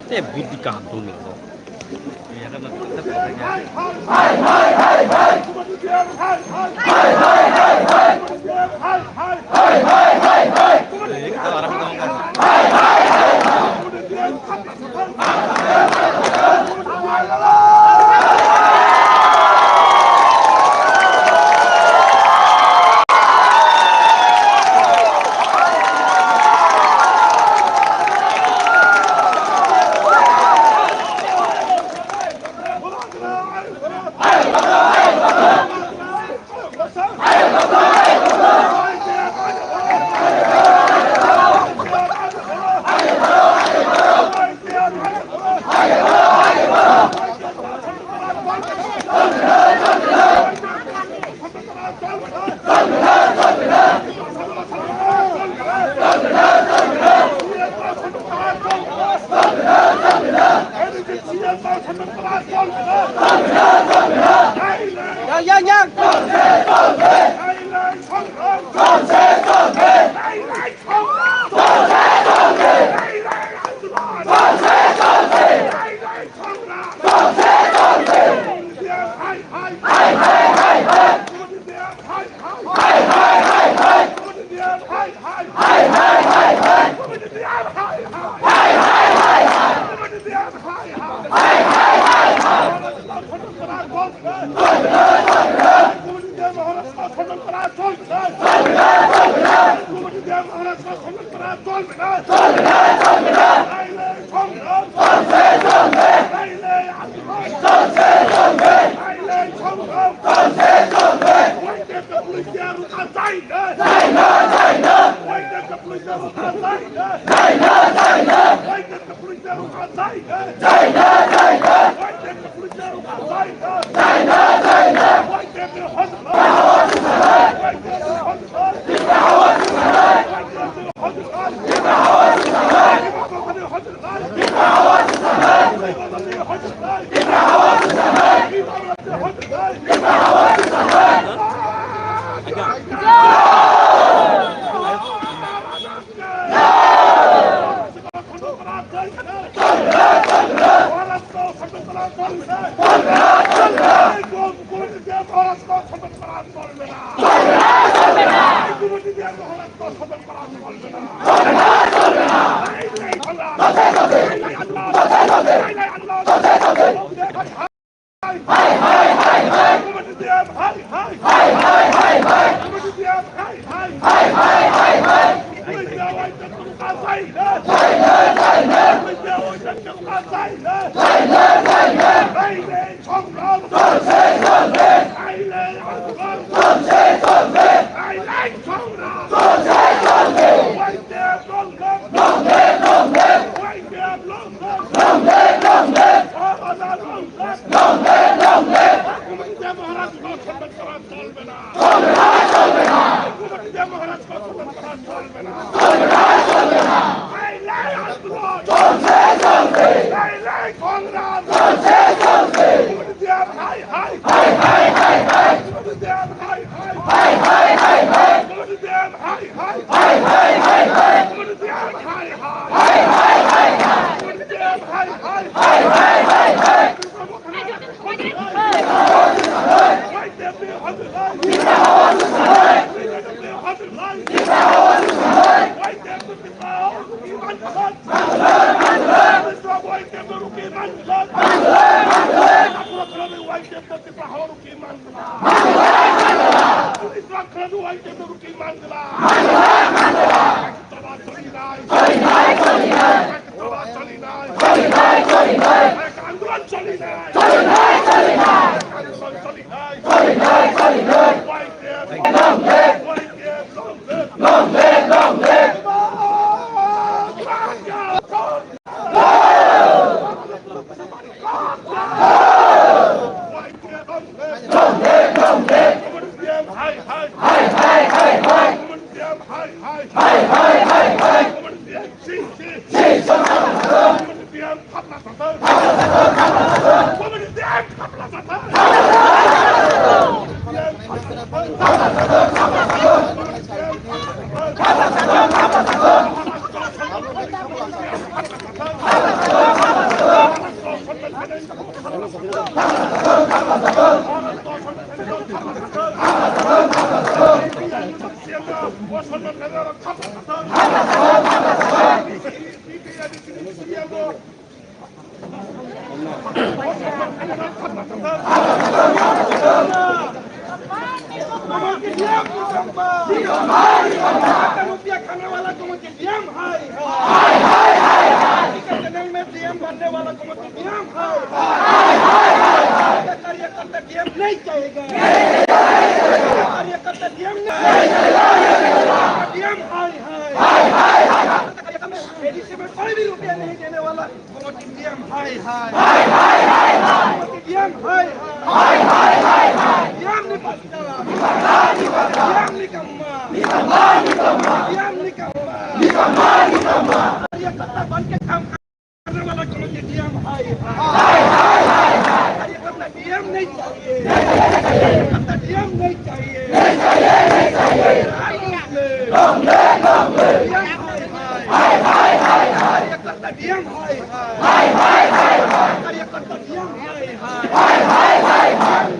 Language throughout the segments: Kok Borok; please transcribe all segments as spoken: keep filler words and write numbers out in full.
Te bidi kaham tongni bo. Yang, yang, yang. D M hai hai. Hai hai hai hai. Channel mein D M banne wala committee D M hai hai. Hai hai hai hai. Karyakarta D M nahi chahega. Karyakarta D M nahi chahega. D M hai hai. Hai hai hai hai. A D C mein koi bhi rupiya nahi dene wala. Committee D M hai hai. Hai hai hai hai. Committee D M hai hai. Hai hai hai hai. D M ni batta. Ni batta, ni batta. D M ni kamma. Ni kamma, ni kamma. D M ni kamma. Ni kamma, ni kamma. Karyakarta ban ke kaam karne wala committee D M hai hai. Hai hai hai hai. Karyakarta D M nahi chahiye. Karyakarta D M nahi chahiye. Nahi chahiye, nahi chahiye. Long live, long live. D M hai hai. Hai hai hai hai. Karyakarta D M hai hai. Hai hai hai hai. Karyakarta D M hai hai. Hai hai hai hai. D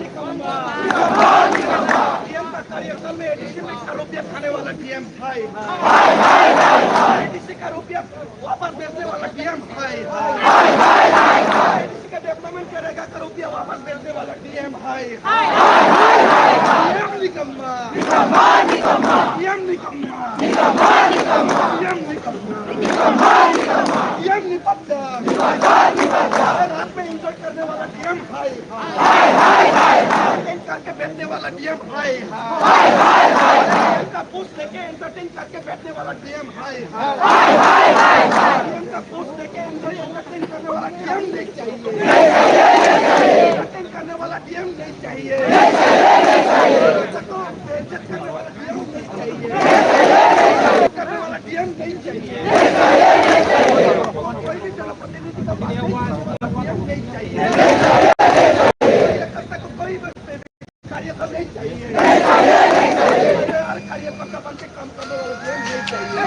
M ka karyakarta mein A D C mein karo pya khane wala D M hai hai. Hai hai hai hai. A D C ka rupiya wapas bhejne wala D M hai hai. Hai hai hai hai. A D C ka development karega ka rupiya wapas bhejne wala D M hai hai. Hai hai hai hai. D M nikamma. Nikamma, nikamma. D M nikamma. Nikamma, nikamma. D M nikamma. Nikamma, nikamma. D M ni batta. Ni batta, ni batta. Rat mein enjoy karne wala D M hai hai. Hai hai hai hai. Entertain karke bhetne wala D M hai hai. Hai hai hai hai. Ka post leke entertain karke bhetne wala D M hai hai. Hai hai hai hai. D M ka post leke entertain karne wala D M nahi chahiye. Entertain karne wala D M nahi chahiye. Bechar ko beizzat karne wala D M nahi chahiye. Karne wala D M nahi chahiye. Koi bhi janapratininidhi ka baat nahi karne wala D M nahi chahiye. Karyakarta ko koi bhi Karyakarta nahi chahiye. Nahi chahiye, nahi chahiye. Aur karyakarta ban ke kaam karne wala D M nahi chahiye.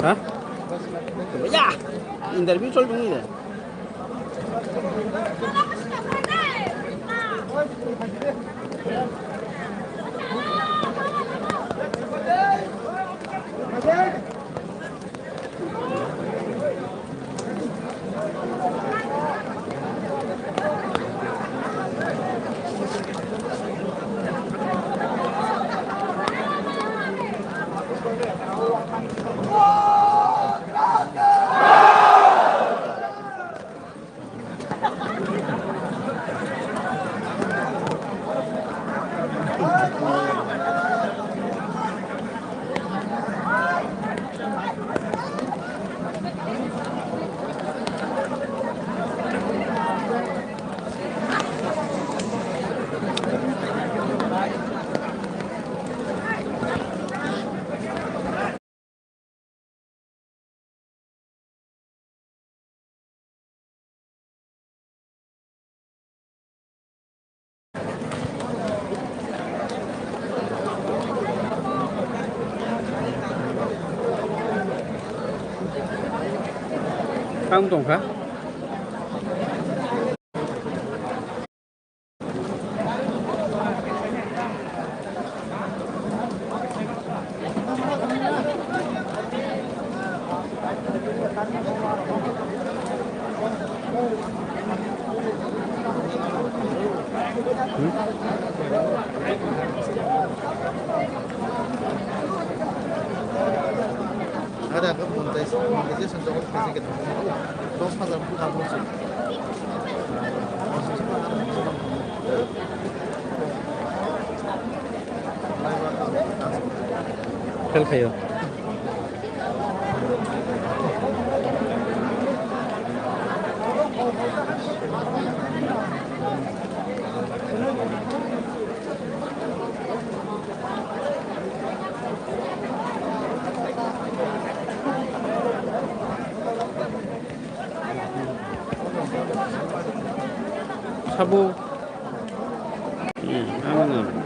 Ha? Ya, interview chol tongni de. Tamo tongkha. Ada ke monetize, monetization jogok khaisi khe dos hajar bwkha bwswk. Fel khaio. Sabo. Hmm, ano nga.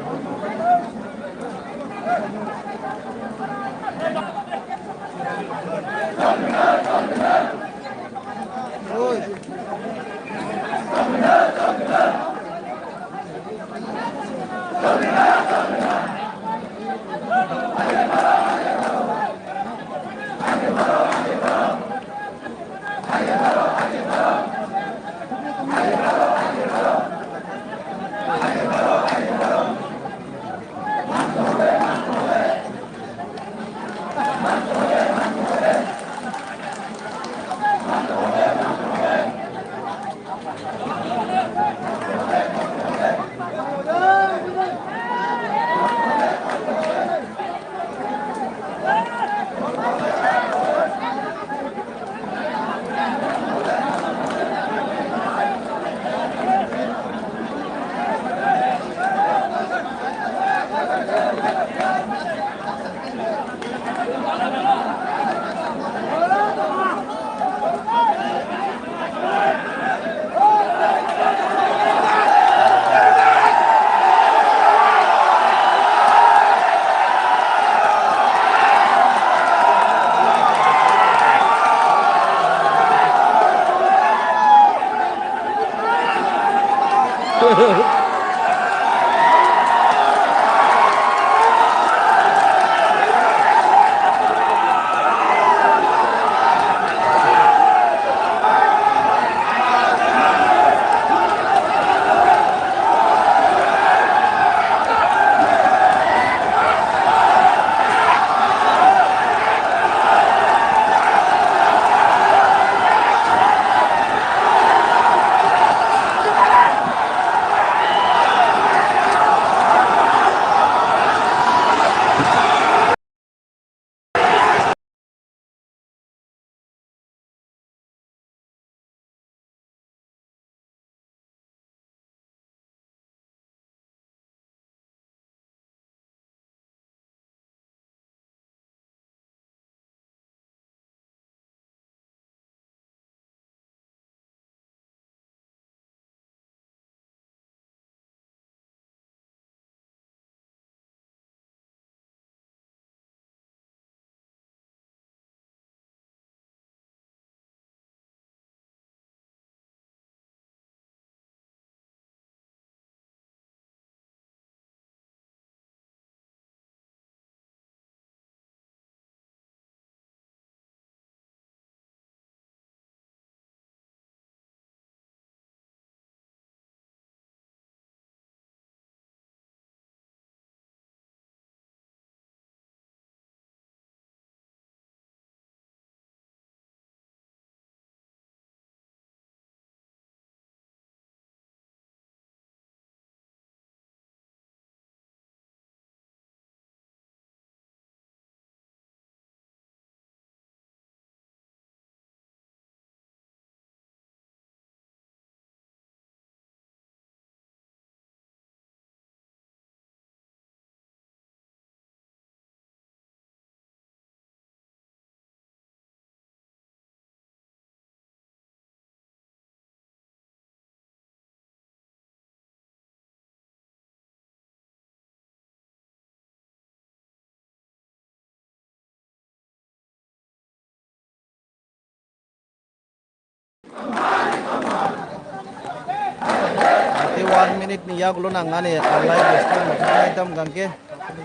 Ni yagulo nang ani, ah, live stream mo thang tam gangke,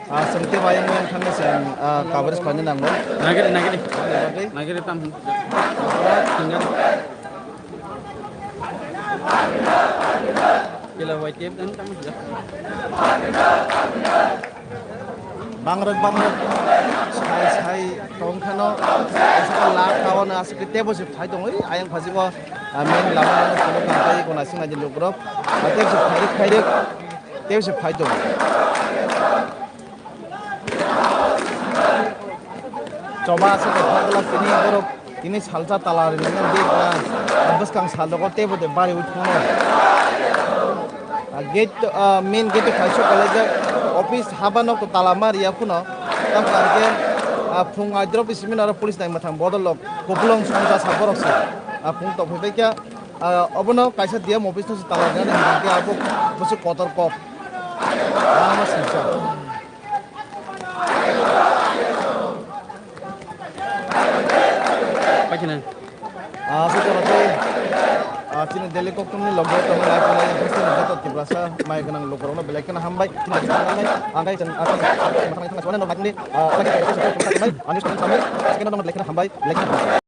ah, sengte bai mo yang thang sen, ah, coverage khani nang lo. Nagiri, nagiri. Nagiri. Nagiri tam. Tinggal. Kila Y T F dan tam. Bangrok, bangrok. Sai, sai, tong khano. Asa lak kawan asuk tebo se phai tong, oi, ayang phajingo. Ah, main lama lama solo kangkai ko nasing naji lukrok. Ah, tebo se phai, phai, tebo se phai tong. Choba asuk phai tini borok. Tini salsa tala rinani bwskang sal rogo teibo de bari wi thangno. Ah, gate, ah, main gate kaisa kalaijak, office haba nok tala ma riya phuno. Tam khe, ah, phung aidrop simi naro police nai mathang bodol lok kopulong songja sa borok se. Ah, phung tok phai kya, ah, obono kaisa D M office no tala rinani hingke abo bwswk kotor kok. Ah, ma singsa. Paikhe nang. Ah, aswk jora tei, ah, chini Delhi koktwmani logo tongwi lai phailai, chini joto Tiprasa mai gwnang lukurokno belai kheno hambai. Ang khe chwng, ah, chwng, ah, chwng, ah, chwng, ah, chwng, ah, ani second belai kheno hambai, belai kheno hambai.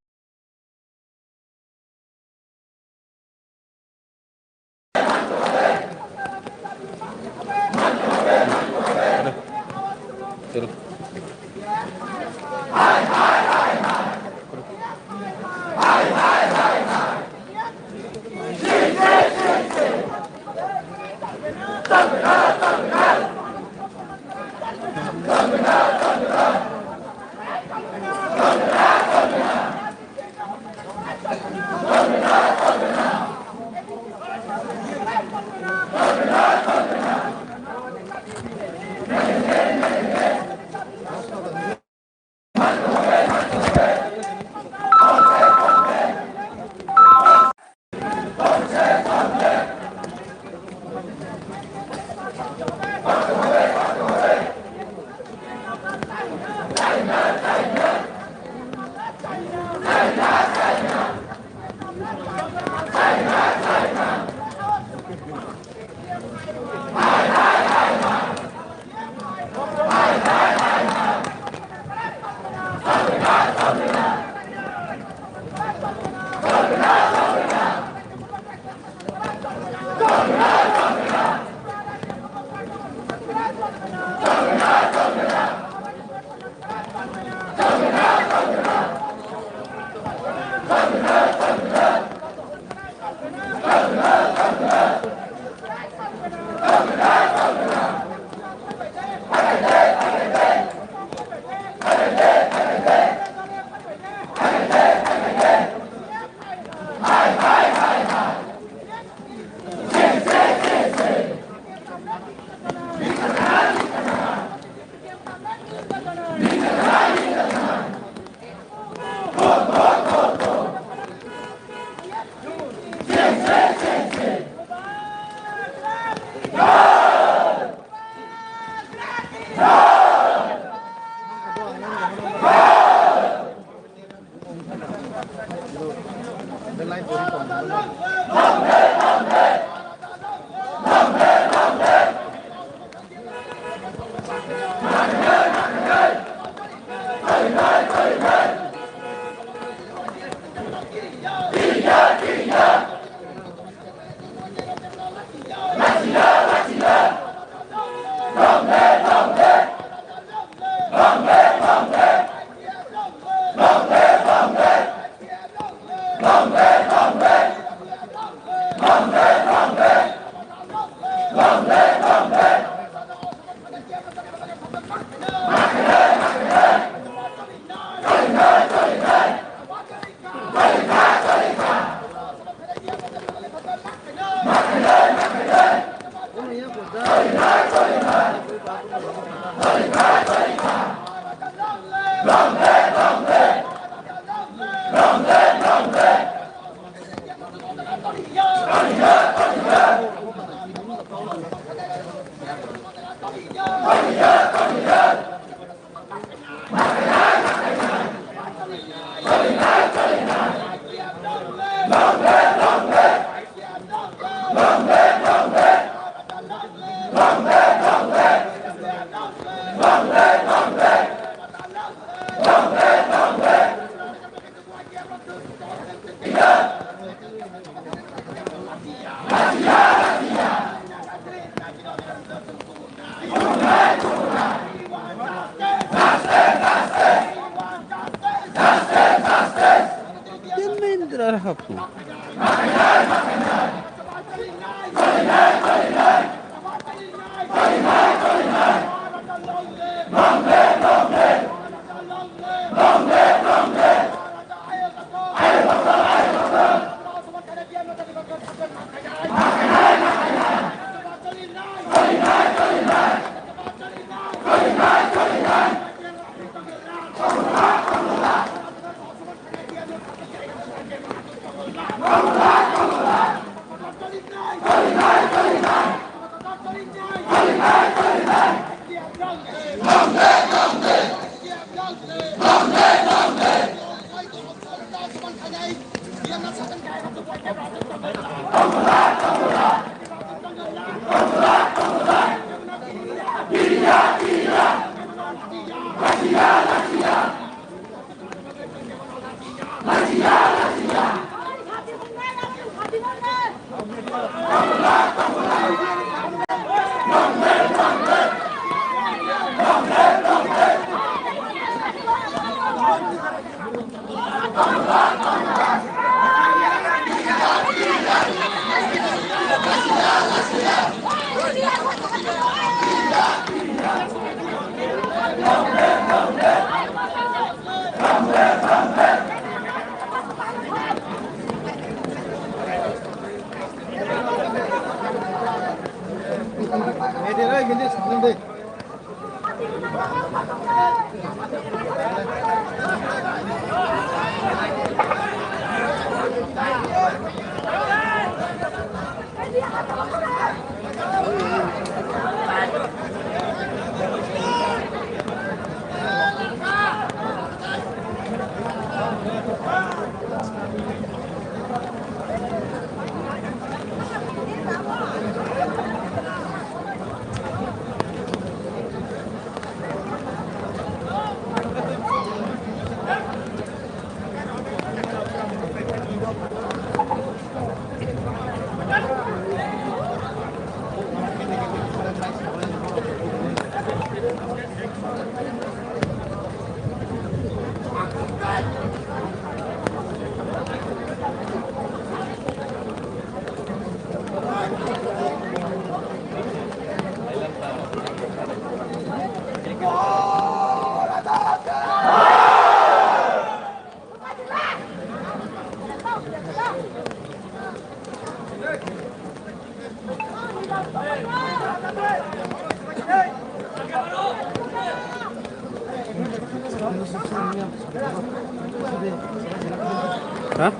Ha?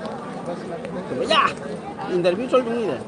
Ya, interview chol tongni de.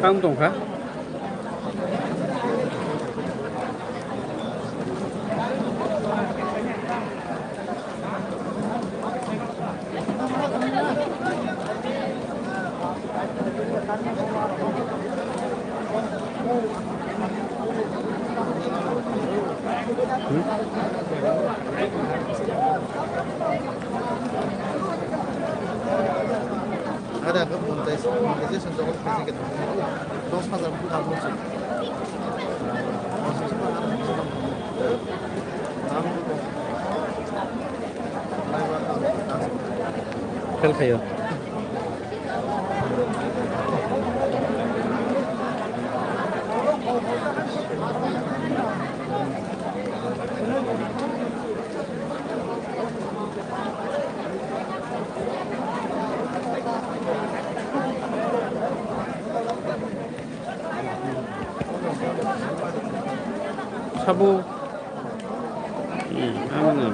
Tang tongkha. Ada ke monetize, monetization jok khaise khe dos hajar buka bokse. Fel khayo. Sabo. Hmm, ano.